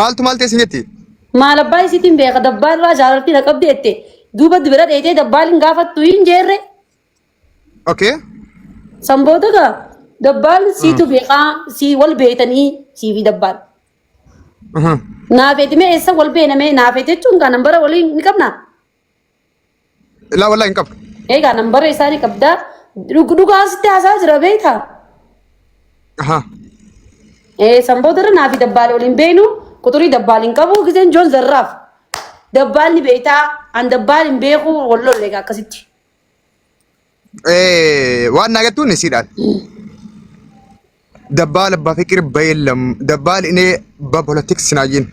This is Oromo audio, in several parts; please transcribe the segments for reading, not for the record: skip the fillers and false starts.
Maaltu maal ta'e sin jetti? Maal abbaa isiitiin beeka dabbaa irraa jaalaltii na qabdi jette duuba bira dheetee dabbaaliin gaafattu hin jeerre. Okay. San booda gaa dabbaal siitu beekaa sii wal beeytanii sii fi dabbaal. Naafeeti mee eessa wal beena mee naafeeti jechuun gaa nambara waliin ni qabnaa? Laa wallahi hin qabdu. Egaa nambara isaa ni qabdaa. Dhugaa sitti haasaa jira beektaa? Ahaa. Ee san booda irra naafi dabbaal waliin beenu quxurii dabbaal hin qabu giseen joon zarraaf. Dabbaal ni beektaa an dabbaal hin beeku wal lolle egaa akkasitti. Waan naa jettuun isiidhaan. Dabbaal abbaa fiqir bayeellam dabbaal inee ba politics naa jeen.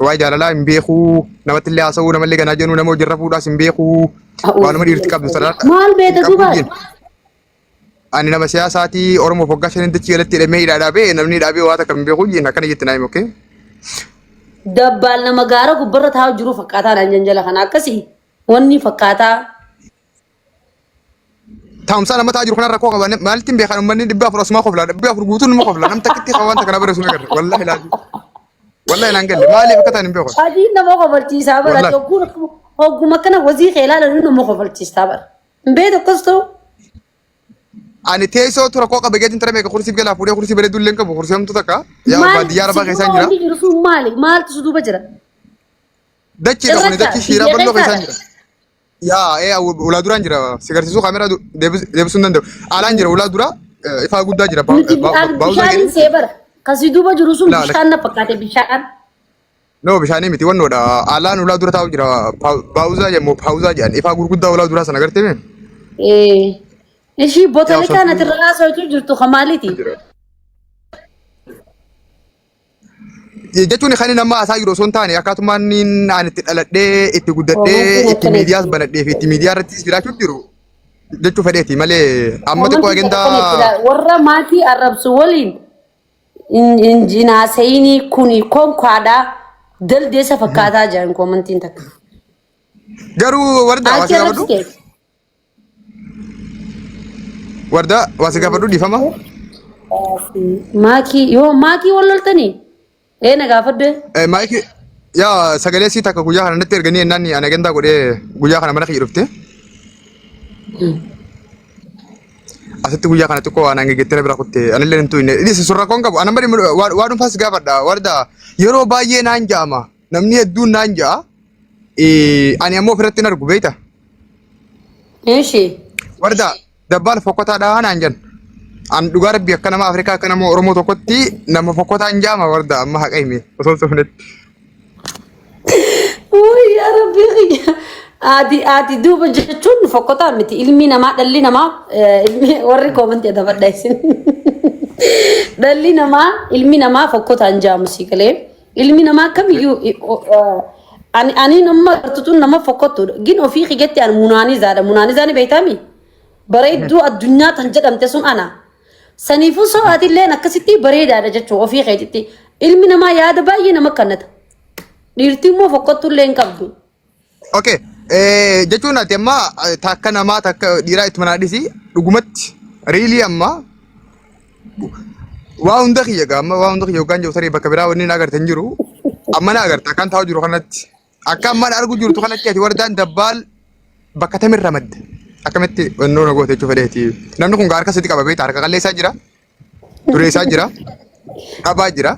Waa'ee jaalalaa hin beekuu namatti illee haasa'uu namallee ganaa jenuu nama hojii irra fuudhaas hin beekuu waanuma dhiirti qabdu sana Maal beekta hin qabu duuba? jeen. Ani nama siyaasaatii Oromoof waggaa shanin dachii galatti hidhamee hidhaa dhaabee namni dhaabee waa takka hin beeku jeen akkana jette naa hime okay. Dabbaal nama gaara gubbarra taa'u jiru fakkaataa naan janjala kana akkasii wanni fakkaataa. Taa'umsaa nama taa'aa jiru kanarra rakkoo qaba. Maalitti hin beekan uummanni 400 asumaa kofla. 400 guutuun nama kofla. Nam takkitti kan wanta kana barreessu nagarra. Wallahi laazim. Wallahi naan galle. Maaliif akka ta'an hin beeku. Adiin nama kofalchiisaa bara. Wallahi. Hogguun akkuma hogguma akkana wazii kee ilaalan nama kofalchiistaa bara. Hin beektu akkas ta'u. Ani teessootu rakkoo qaba geetiin tara meeqa kursiif galaa fuudhee kursii bareedduu illee hin qabu kursii hamtuu takka. Yaa Maal baadiyyaa si arabaa duuba keessaan jira. wanni jiru sun maali? Maaltu si duuba jira? Dachiidha kuni Cirracha dachii shiiraa biyya bal'oo keessaan keessaadha. jira. Yaa ee ulaa duraan jira si agarsiisuu kaameraa deebisuu hin danda'u. Alaan jira ulaa dura ifaa guddaa jira Nuti baawuzaa bishaaniin jedhee. see bara. Kan si duuba jiru sun Laa bishaan na fakkaate bishaan. No bishaanii miti wannoodha. Alaan ulaa dura taa'u jira baawuzaa jedhamu paawuzaa jedhan ifaa gurguddaa ulaa duraa sana agartee mee? Ee. Ishii Yaa botanikaan osoo ati irra haasawatu jirtu kan maaliiti? jira. Jechuun kan inni amma haasaa jiru osoo hin taane akkaatumaan inni ani itti dhaladhee itti guddadhee Koomantiin itti akkana miidiyaas itti. banadhee fi itti miidiyaa irrattis jiraachuu jiru jechuu fedheeti malee amma xiqqoo Koomantiin agendaa akkana itti ilaala. Warra maatii arrabsu waliin hin haasa'inii kuni konkaadhaa daldeessa fakkaataa jiran koomantiin takka. Garuu warda waa si Maakii gaafadhu arrabsite. Warda waa si gaafadhu dhiifama. Maakii yoo maakii wal loltanii ee na gaafadhu. Maayikii yaa sagalee sii takka guyyaa kana natti erganii ennaan ani agendaa godhee guyyaa kana mana kiyya dhufte. Asitti guyyaa kana xiqqoo waan hangegettee na bira kutte anillee hin tuyne. Dhisi sun rakkoon qabu anan bari waa dhuunfaas gaafadha warda yeroo baay'ee naan ja'ama namni hedduun naan ja'a ani ammoo ofirratti hin argu beekta. Eeshi. Warda dabbaal fokkotaadha naan jedhan. An dhugaa rabbii akka nama Afrikaa akka nama Oromoo tokkotti nama fokkotaa hin jaama warda amma haqa hime osoo hin sofnetti. Wuy yaa rabbii kiyya. Ati ati duuba jechuun fokkotaa miti ilmi namaa dhalli namaa ilmi warri koomantii adabadha isin. Dhalli namaa ilmi namaa fokkotaa hin jaamu sii galee. Ilmi namaa kamiyyuu ani ani nama gartutuun nama fokkottuudha. Gin ofii kiyyatti ani munaanizaadha. Munaanizaa ni beektaami? Bareedduu addunyaa tan jedhamte sun ana. Saniifuu so'aatilleen akkasitti bareedaadha jechuun ofii keetitti. Ilmi namaa yaada baay'ee nama kannata. Dhiirti immoo fokkottuullee hin qabdu. Okay. Jechuun ati amma takka namaa takka dhiiraa itti manaa dhisi dhugumatti riilii amma waa hunda kiyya gaa amma waa hunda kiyya hoggaan jiru tarii bakka biraa wanni na agarte hin jiru amma na agarta akkaan taa'u jiru kanatti akka amma na argu jirtu kanatti ati wardaan dabbaal bakka tamirra madde akkamitti wannoo na goote jechuu fedheeti namni kun gaa harka sitti qaba beekta harka qalleessaa jira dureessaa jira dhabaa jira.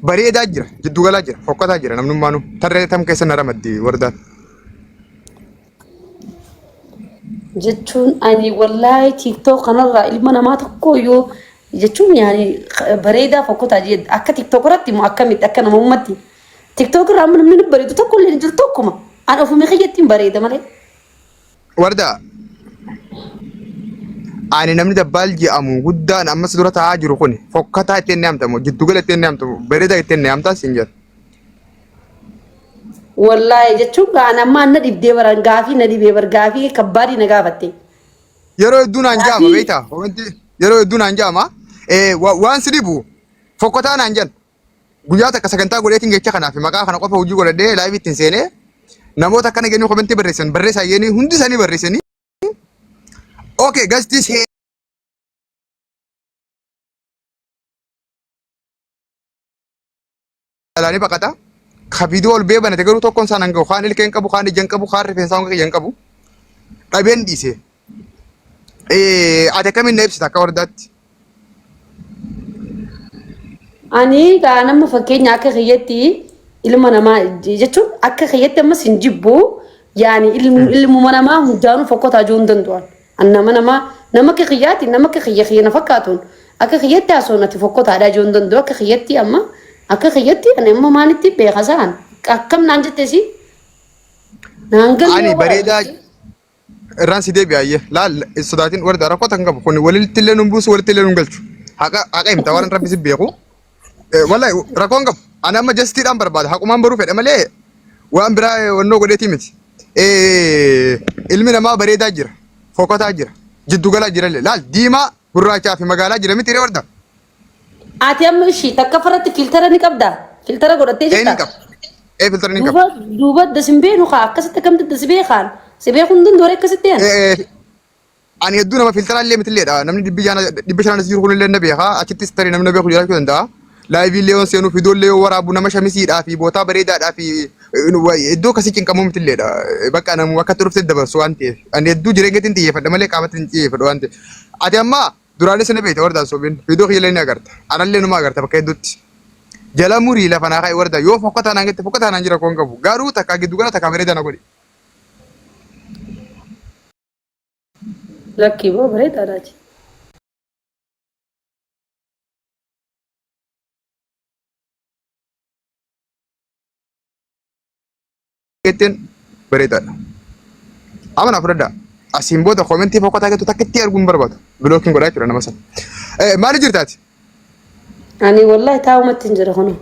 Bareedaa jira, jidduugalaa jira, fokkataa jira namnummaanuu. Tarree tam keessa na ramaddi wardaan. Jechuun ani wallaahi TikTok kanarraa ilma namaa tokko yoo jechuun yaani bareedaa fokkotaa jee akka TikTok irratti immoo akkamitti akka namummaatti TikTok irraa amma namni bareedu tokko illee hin jiru tokkuma ani ofuma kiyyatti hin bareeda malee. Warda ani namni dabbaal je'amu guddaan ammas dura taa'aa jiru kun fokkataa ittiin ni amtamu jiddugala ittiin ni amtamu bareedaa ittiin ni amtaa siin jedha. Wallaahi jechuun gaan amma na dhibdee baran gaafii na dhibee bar gaafii kabbaadii na gaafatte. Yeroo hedduu naan je'ama Gaafii beektaa wanti yeroo hedduu naan je'ama waan si dhibu fokkataa naan jedhan guyyaa takka sagantaa godheetiin jecha kanaaf maqaa kana qofa hojii godhadhee laayivii ittiin seenee namoota akkana jennee komentii barreessan barreessaa jennee hundi isaanii barreessanii. Okay, gastii seelaa ni baqata. Ka viidiyoo ol bee banate garuu tokkoon isaan hanga kaan ilkee hin qabu, kaan ija hin qabu, kaan rifeensaa hanga kiyya hin qabu. Dhabeen dhiise. Ati akkamiin na ibsita akka wardaatti? Ani gaa nama fakkeenya akka kiyyatti ilma namaa jechuun akka kiyyatti ammas hin jibbu yaani ilmuma namaa hundaanuu fokkotaa jiru hin danda'an. An nama namaa nama akka kiyyaati nama akka kiyya kiyya na fakkaatuun akka kiyyatti haasawuun ati fokkotaadhaa jiru hin danda'u akka kiyyatti amma akka kiyyatti ani amma maalitti beeka sa'an akkam naan jettesi naan galle Ani bareedaa Irraan si deebi'a ayyee. Laal hin sodaatin warda rakkoo tan qabu kun walitti illee nun buusu walitti illee nun galchu. Haqa haqa himta waan rabbi si beeku. Wallahi rakkoo hin qabu. Ani amma jastiidhaan barbaada haqumaan baruu fedha malee waan biraa wannoo godheetii miti. Ilmi namaa bareedaa jira fokotaa jira jiddu galaa jira illee laal diimaa gurraachaa fi magaalaa jira miti ree warda. Ati amma ishii takka farratti filtara ni qabdaa? Filtara godhattee Ee ni jirta? qaba. Ee filtara ni qaba. Duuba duuba das hin beenu kaa akkasitti akkamitti das beekaan? Si beekuu hin danda'u akkasitti an. Ani hedduu nama filtara illee mitilleedha. Namni dhibbi jaana dhibba shanan jiru kun illee na beeka. Achittis tarii namni na beeku jiraachuu danda'a. Laayivii illee yoon seenuu fidoo illee yoo waraabu nama shamisiidhaa fi bootaa bareedaadhaa fi iddoo akkasii cinqamuu mitilleedha. Bakka namu akka itti dhufte dabarsu waan ta'eef. Ani hedduu jireenyatti hin xiyyeeffadha malee qaamatti hin xiyyeeffadhu waan ta'eef. Ati amma Duraanis na beekta wardaan sobin. Viidiyoo kiyya illee ni agarta. Anallee numa agarta bakka hedduutti. Jala murii lafa naa kaa'i wardaa yoo fokkataa naan jette fokkataa naan jira koon qabu. Garuu takkaa giddu gala takkaa bareedaa na godhi. Lakkii boo bareedaadha achi. Jetteen bareedaadha. Amma naa fudhadhaa. Asiin booda koomentii fokkataa jettu takka itti arguu hin barbaadu. Bilookiin godhaa jechuudha nama sana. Maali jirtaati? Ani wallahi taa'umatti hin jira kunoo.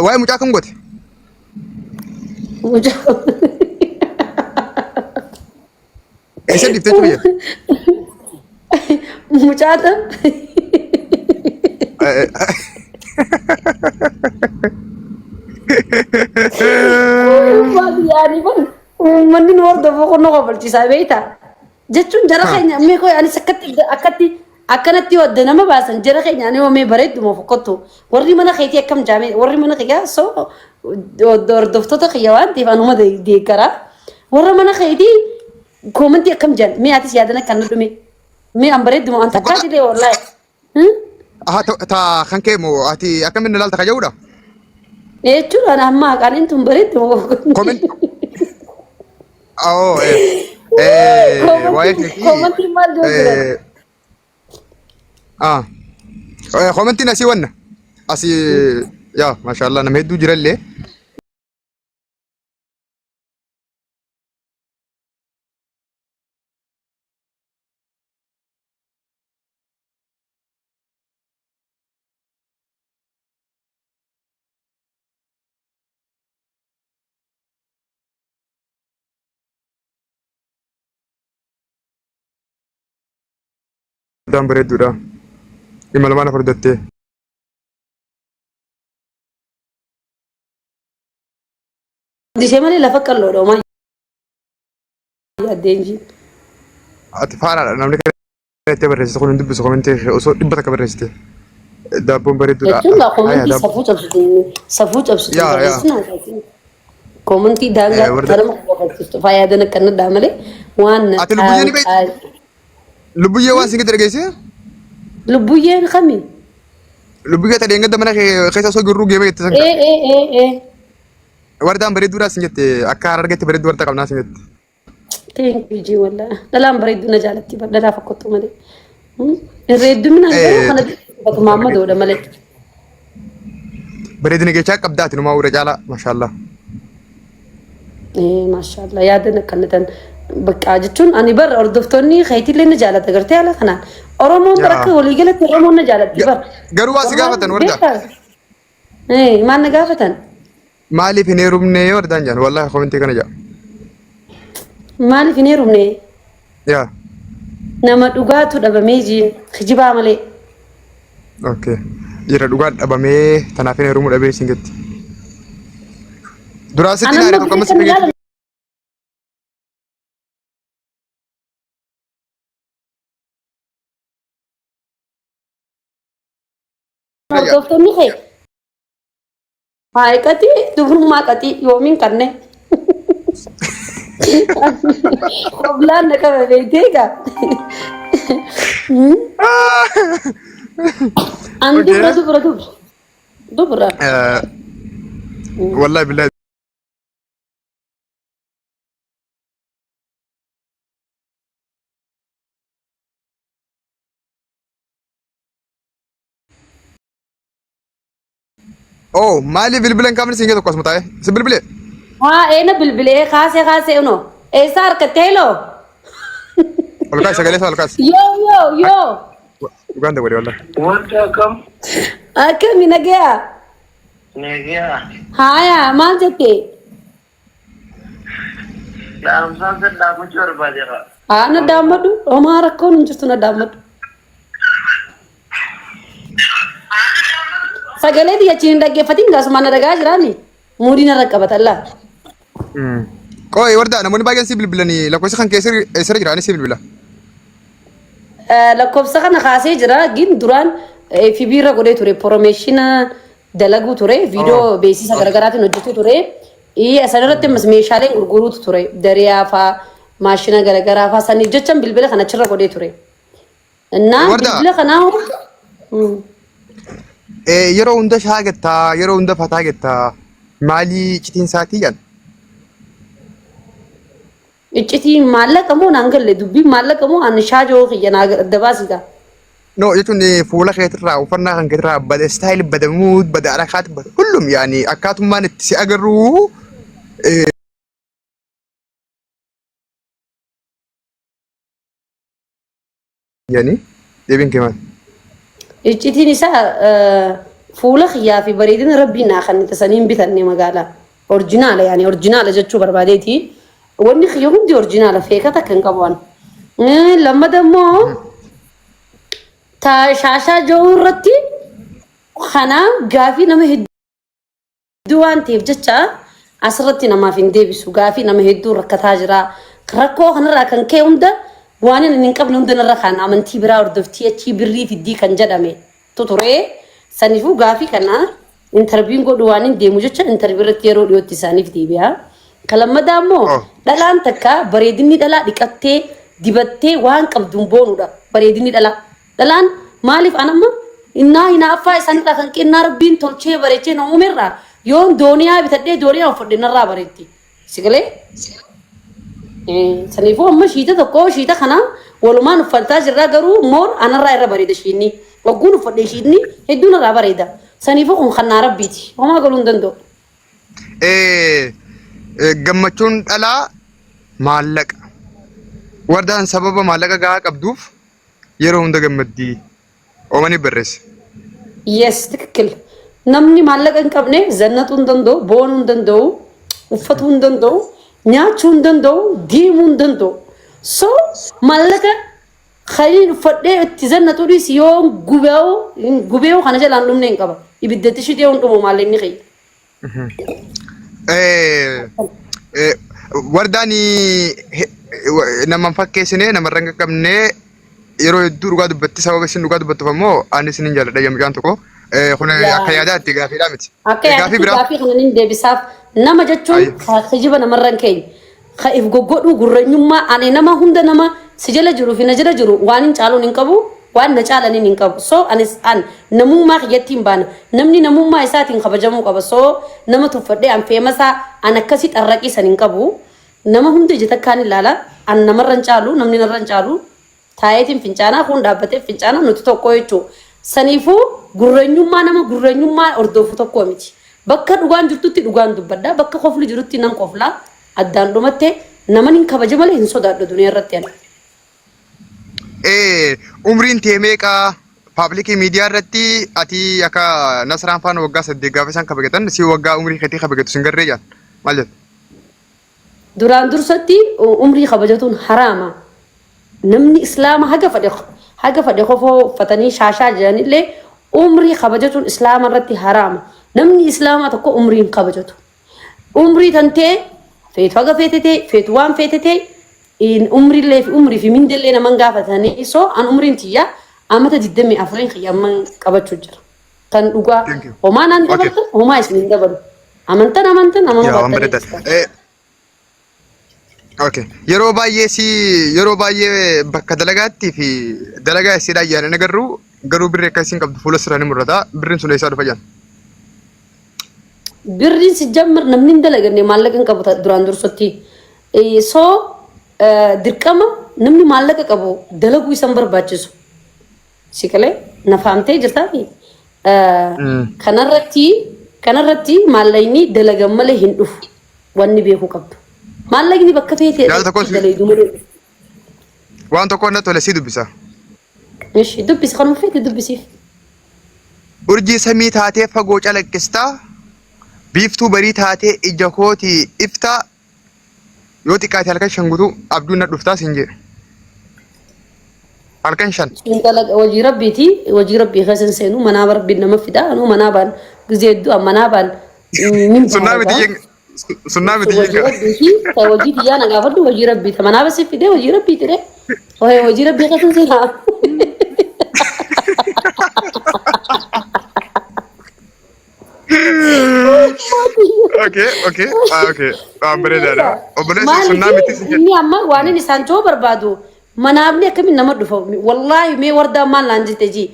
Waa'ee mucaa kam goote? Mucaa. Eessa dhiiftee jechuudha? Mucaa tam. Yaani kun uummanni nu hordofu kun nu kofalchiisaa beektaa? Jechuun jara keenya mee koo anis akkatti akkatti akkanatti yoo adda nama baasan jara keenya ani mee bareedduma fokkottu warri mana keetii akkam jaamee warri mana kiyyaa soo hordoftoota kiyya waan ta'eef anuma deeggaraa warra mana keetii koomantii akkam jaan mee atis yaadan akka nu dhume mee an bareedduma an takkaa dilee wallaahi. Aha ta kan kee moo ati akkamiin ilaalta ka jedhudha? Jechuun ana amma haqaan inni tun bareedduma fokkottu. Comment. Oh, eh. Waa'ee keetii. Koomantiin maal jiru jira? Ah. Koomantiin asii wanna. Asii yaa maashaallah nama hedduu jirallee. Daan bareedduudha. Dhimma lamaan afur dattee. Dishee malee lafa qalloodha homaa yaaddee hin jiru. Ati faaraadha namni kana itti barreessite kun hin dubbisu komentii kee osoo 100 barreessite. Daabboon bareedduudha. Jechuun gaa Haya koomantii daabboo. safuu cabsitu safuu cabsitu Yaa yaa. barreessinaa taasisu. Koomantii daangaa Warda. tanama kofalchiistu faayaa akkannadhaa malee waan Ati lubbuyyee ni beekta? Lubbuyyee waan sin gadi dhageessee? Lubbuyyeen kami? Lubbuyyee ta'e dheengadda mana kee keessa osoo jirru geema jette san. Ee ee ee ee. Wardaan bareedduudhaa sin jette akka harargetti bareedduu warda qabnaa sin jette. Thank you ji wallah. Dhalaan bareedduu na jaalatti bar dhalaa fakkottu malee. Irra hedduminaan garuu kana dubbatu maammadoodha malee. Bareedina gechaa qabdaati numaa irra caalaa maashaallah. Ee maashaallah yaadan akkanatan bakka jechuun ani bar hordoftoonni keetillee na jaalata gartee haala kanaan. Oromoon bar akka waliigalatti Oromoon na jaalatti bar. Garuu waa si gaafatan warda. Ee maal na gaafatan? Maaliif hin heerumne wardaan jaan wallahi komentii kana jaa. Maaliif hin heerumne? Yaa. Nama dhugaatu dhabamee jiin kijibaa malee. Okay. Dhiira dhugaa dhabamee tanaaf hin heerumuu dhabee isin jetti. Duraa sitti Anamma naare tokko gisee amma kan sitti ilaalan. Hordoftoonni kee haay qaxii dubrummaa qaxii yoomiin kanne. Qoblaan na qaba beektee egaa. An dubra dubra dubra. Dubra. Wallahi billahi. Oh, maaliif bilbila hin kaafne siin tokko asuma taa'e? Si bilbilee? Haa eena bilbilee kaasee kaasee uno. Eessaa harkattee heloo? Ol kaasi sagalee isaa ol kaasi. Yoo yoo yoo. Dhugaan dawwade wallahi. Wanta akkam? Akkami nagayaa? Nagaa. Haaya maal jettee? Dhaamsaan sin dhaamachuu barbaadeera. Haa na daammadhu. Homaa rakkoon hin jirtu na daammadhu. Sagalee tiyya achiin hin dhaggeeffatin gaasuma na dhagaa jiraani. Muudii narra qabata laa. Qoy wardaa namoonni baay'een si bilbilanii lakkoofsa kan keessa eessarra jira ani si bilbila. Lakkoofsa kana kaasee jira gin duraan FB irra godhee ture promotion dalaguu ture viidiyoo beeksisa garaagaraatiin hojjetuu ture. San irratti ammas meeshaaleen gurguruutu ture dariyaa faa maashina garaagaraa faa saniif jechan bilbila kana achirra godhee ture. Innaa Wardaa. bilbila kanaa Yeroo hunda shaa gettaa yeroo hunda fataa gettaa maalii citiin isaatii jedhan. Iccitiin maallaqa moo naan galle dubbiin maallaqa moo ani shaajoo kiyya naa adda baasita. No jechuun fuula keetirraa uffannaa kan keetirraa bada istaayil bada muud bada arakaat bada hullum yaani akkaatummaan itti si agarru yaani deebiin kee maal? Iccitiin isaa fuula kiyyaa fi bareedina rabbiin naa kan tasanii hin bitanne magaalaa. Orjinaala yaani orjinaala jechuu barbaadeeti. Wanni kiyya hundi orjinaala feeka takka hin qabu an. Lammata immoo ta shaashaa jiru irratti kana gaafii nama hedduu waan ta'eef jecha asirratti namaaf hin deebisu. Gaafii nama hedduu rakkataa jira. Rakkoo kanarraa kan ka'e hunda waan inni hin qabne hunda narra kaan amantii biraa hordoftii achii birrii fiddii kan jedhame ture. Saniifuu gaafii kana interviin godhu waan hin deemu jecha intervii irratti yeroo dhiyootti isaaniif deebi'a. Kan lammataa immoo dhalaan takka bareedinni dhalaa dhiqattee dibattee waan qabduun boonuudha. Bareedinni dhalaa. Dhalaan maaliif an amma innaa hinaaffaa isaanirraa kan kennaa rabbiin tolchee bareechee na uumerraa yoon dooniyaa bitadhee dooniyaa uffadhe narraa bareetti. Si galee? Saniifuu amma shiita tokko shiita kana walumaan uffataa jirra garuu moor anarraa irra bareeda shiinni. Wagguun uffadhe shiinni hedduun irraa bareeda. Saniifuu kun kannaa rabbiiti. Homaa galuu hin danda'u. Gammachuun dhalaa maallaqa. Wardaan sababa maallaqa gahaa qabduuf yeroo hunda gammaddi. Oomanii barreesse. Yes, ትክክል. Namni maallaqa hin qabne zannatuu hin danda'u, boonuu hin danda'u, uffatuu hin danda'u, nyaachuu hin danda'u, deemuu hin danda'u. So maallaqa kan inni uffadhee itti zannatu dhiisi yoo gubee'u gubee'u kana jalaan dhumne hin qaba. Ibiddatti shitee hin dhumu maallaqni kiyya. Wardaan nama hin fakkeessine namarra hin qaqqabne yeroo hedduu dhugaa dubbatti sababa isin dhugaa dubbattuuf ammoo ani isin hin jaalladha mucaan tokko. Kun akka yaadaatti gaafiidhaa miti. Akka Gaafii yaadaatti biraa. gaafii kana nin deebisaaf nama jechuun kijiba namarra hin keenye. Ka if goggodhuu gurranyummaa ani nama hunda nama si jala jiru fi na jala jiru waan hin caaluun hin qabu waan na caalaniin hin qabu. So anis an namummaa kiyyatti hin baana. Namni namummaa isaatiin kabajamuu qaba. So nama tuffadhee an feemasaa an akkasii xarraqii san hin qabu. Nama hunda ija takkaan ilaala. An namarra hin caalu namni narra hin caalu. Taa'eetiin fincaanaa kun dhaabbatee fincaanaa nuti tokko jechuudha. Saniifuu gurreenyummaa nama gurreenyummaa hordofu tokko miti. Bakka dhugaan jirtutti dhugaan dubbadha. Bakka kofli jirutti nan kofla. Addaan dhumatte naman hin kabaja malee hin sodaadhu duniyaa irratti ani. Umriin tee meeqa? Paablikii miidiyaa irratti ati akka Nasraan faana waggaa 8 gaafa isaan kabajatan si waggaa umrii keetii kabajatu sin garree jaan. Maal jette? Duraan dursatti umrii kabajatuun haraama. Namni islaama haga fadhe haga fadhe kofoo uffatanii shaashaa jedhanillee umrii kabajatuun islaama irratti haraama. Namni islaamaa tokko umrii hin kabajatu. Umrii tantee feetu haga feete ta'e feetu waan feete ta'e umriillee fi umrii fi mindallee naman gaafatanii so an umriin tiyya amata 24 kiyya amman qabachuu jira. Kan dhugaa Thank you. homaa naan Okay. dabartan homaa isin hin dabalu. Amantan amantan amanuu Yaa waan baattan. bareedaadha. Okay. Yeroo baay'ee si yeroo baay'ee bakka dalagaatti fi dalagaa isiidhaan yaadanii agarru garuu birri akka isiin qabdu fuula sirraa ni mul'ata. Birriin sun eessaa dhufa jedhan. Birriin si jammar namni hin dalaganne maallaqa hin qabu duraan dursutti. So dirqama namni maallaqa qabu dalaguu isan barbaachisu. Si galee na faamtee jirtaa? Kanarratti maallaqni dalagan malee hin dhufu. Wanni beekuu qabdu. Maallaqni bakka feetee Yaada tokko dalagu malee dhufu. Waan tokko na tole si dubbisa. Ishi dubbisi, kanuma feete dubbisiif. Urjii samii taatee fagoo calaqqistaa, biiftuu barii taatee ija kootii iftaa, yoo xiqqaate halkan 5 guutuu abjuun na dhuftaa siin jedhe. Halkan 5. Sun dalaga hojii rabbiiti. Hojii rabbii keessa hin seenu. Manaa rabbiin nama fida. Anuu manaa baan gizee hedduu manaa baan nin Sunnaa miti baaragaa. jeng sunnaa miti Hojii jenga. rabbiiti. Ta hojii tiyyaa na gaafadhu hojii rabbii. Ta manaa basi fidee hojii rabbiiti re. Ohee hojii rabbii keessa hin seenaa. Okay, ah, okay. Waan bareedaadha. Obboleessi sunnaa miti Maaliif si jedhe. inni amma waan inni isaan coo barbaadu manaabni akkamiin nama dhufa? Wallaahi mee wardaan maal naan jette ji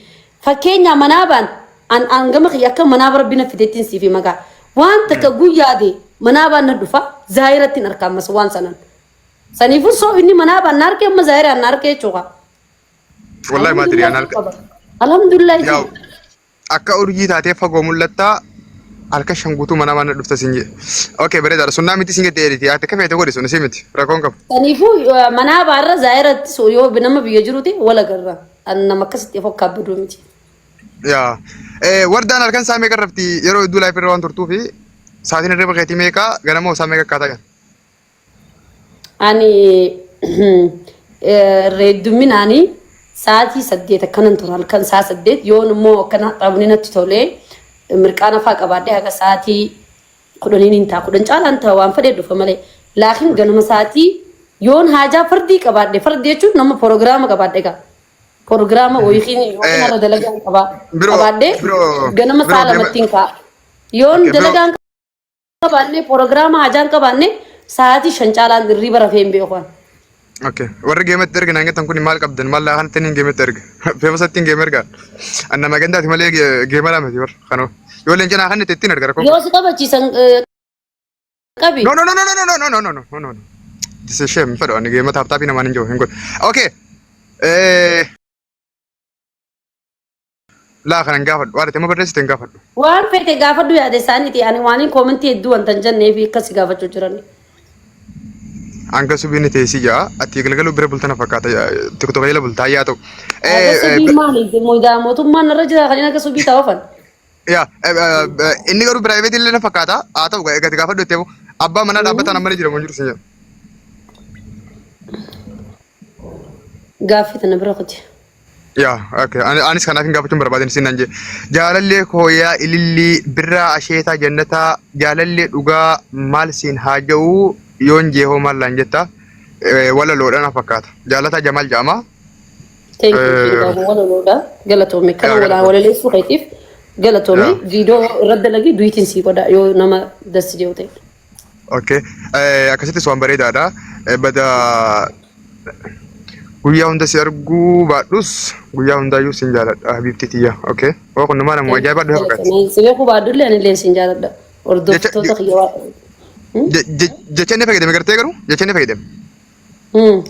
fakkeenya manaabaan an an gama kiyya akka manaaba rabbi na fideettiin siif maqaa waan takka guyyaade manaabaan na dhufa zaayiratti hin arka ammas waan sanan saniifuu soo inni manaabaan na arke amma zaayiraan na arke jechuudha. Wallahi maatiri an halkan. Alhamdulillah. Yaa akka urjii taatee fagoo mul'attaa halkan 5 guutuu mana mana dhufta siin jedhe. Okay, bareedaadha. Sunnaa miti siin jette editi. Ati akka feete godhi sun isii miti. Rakkoon qabu. Saniifuu manaabaa irra zaayiratti yoo nama biyya jiru ta'e wal agarra. An nama akkasitti of akkaabbaduu miti. Yaa. Wardaan halkan isaa meeqa rafti yeroo hedduu live irra waan turtuu fi sa'aatiin hirriba keetii meeqa ganama isaa meeqa akkaataa kan? Ani irra heddumminaani sa'aatii 8 akkanan tura, halkan sa'a 8. Yoon immoo akkana taphni natti tolee mirqaana faa qabaadhee haga sa'aatii 10n hin ta'a, 10 caalaan ta'a, waan fedhe dhufa malee. Laakiin ganama sa'aatii yoon haajaa fardii qabaadhe, fardii jechuun nama proogiraama qabaadhe egaa proogiraama wayiin yookiin har'a dalagaan qabaa qabaadhe ganama sa'a 2tti hin ka'a. Yoon dalagaan qabaanne, proogiraama hajaan qabaanne, sa'aatii 5 caalaan hirriiba rafee hin beeku ani. Okay. Warri geematti erga naan jettan kun maal qabdan? Maal laa kanatti hin geematti erga? Feebasatti hin geema erga. An nama gandaati malee geema laa miti warra kanoo. Yoo leenca naa kanatti ittiin erga rakkoo. Yoo si taphachiisan qabi. No, no, no, no, no, no, no, no, no, no, no, no. This is shame. Fedhu ani geema taap taapii namaan hin jiru hin godhu. Okay. Laa kana hin gaafadhu. Waan ati amma barreessite hin gaafadhu. Waan fete gaafadhu, yaada isaaniiti. Ani waan koomentii hedduu wanta hin jennee fi akkasi gaafachuu jiran. Hanga subiin teessii jaa ati galgaluu bira bultana fakkaata tokko tokko jala bultaa yaa ta'u. Akka subii maali? Mootummaan irra jira kan inni akka subii ta'u fan. Yaa inni garuu private illee na fakkaata haa ta'u gadi gaafadhu itti abbaa manaa dhaabbataan amma ni jira moo hin jiru sin jedha. Gaaffii tana bira kuti. Yaa okay. Anis kanaaf hin gaafachuun barbaadin sin nan jee. Jaalallee kooyaa ilillii birraa asheetaa jannataa jaalallee dhugaa maal siin haa ja'uu yoon jeehoo maal laan jetta walaloodha na fakkaata. Jaalataa Jamaal jedhama. Thank you. Fiidoo walaloodha. Galatoomi. Kana Yaa walaa galatoomi. walaleessuu keetiif galatoomi. Yaa. Viidiyoo irra dalagii duitiin sii godha yoo nama dassi jedhu ta'e. Okay. Akkasittis waan bareedaadha. Bada guyyaa hunda si arguu baadhus guyyaa hundaayyuu sin jaaladha habiibtii tiyya. Okay. Waa kun nama nama ajaa'ibaa dhufe fakkaatti. Si beekuu baadhullee ani illee sin jaaladha. Hordoftoota kiyya waa. Jecha inni fayyadame gartee garuu jecha inni fayyadame.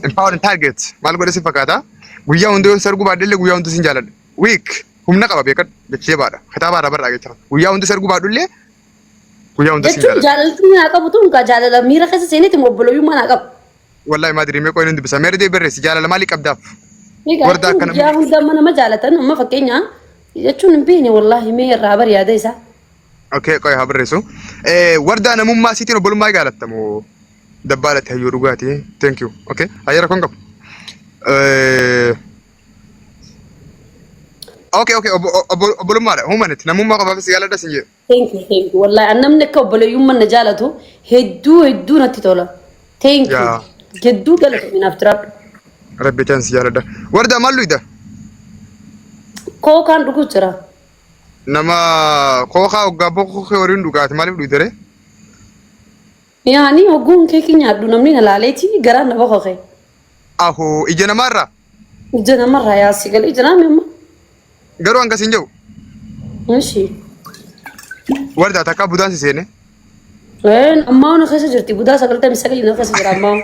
Empower and target maal godhe si fakkaata? Guyyaa hunda yoo si arguu baadhullee guyyaa hunda sin jaaladha. Week humna qaba beekadhu jecha jabaadha. Kitaaba irraa barraa jecha. Guyyaa hunda si arguu baadhullee guyyaa hunda sin Jechuun jaaladha. jaalalli naa qabu tun kaa jaalala miira keessa seeneeti obboloyyummaa naa qabu. Wallahi maa diriimee qoyin hin dubbisa. Meerdee barreessi jaalala maalii qabdaaf? Egaa Warda jechuun akka guyyaa namni hunda amma nama jaalatan amma fakkeenya jechuun hin beekne wallaahi mee irraa bari yaada isaa. Okay, qoy haa barreessu. Wardaa namummaa siitiin obbolummaa jaalattamu dabbaalatti hayyuu dhugaati. Thank you. Okay, hayyee rakkoon qabu. Okay, obbolummaadha. Humanity namummaa qofaaf si jaaladha sin jedhu. Thank you, thank you. Wallahi an namni akka obboleeyyummaa na jaalatu hedduu hedduu natti tola. Thank you. Yaa. Hedduu galatoomi, naaf jiraadhu. Rabbi tan si jaaladha. Wardaa maal luyda? Kookaan dhuguu jira. Nama kookaa hoggaa bokkoo horiin dhugaati maaliif dhugde ree? Yaani hogguun keekii nyaadhu namni na laaleeti garaan na bokoke. Ahoo ija namaarraa Ija namarraa yaasii galee jiraame amma. garuu hanga siin jedhu Ishi. wardaa takkaa budaan si seene. Een ammaa na keessa jirti budaa 99 na keessa jira ammaa.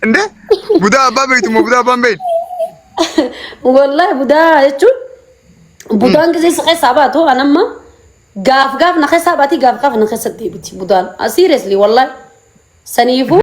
Inde budaa abbaa beektu moo budaa abbaan beektu? Wallahi budaa jechuun budaan gisee si keessaa baatu an amma gaaf gaaf na keessaa baati gaaf gaaf na keessa deebiti budaan. Seriously wallahi saniifuu.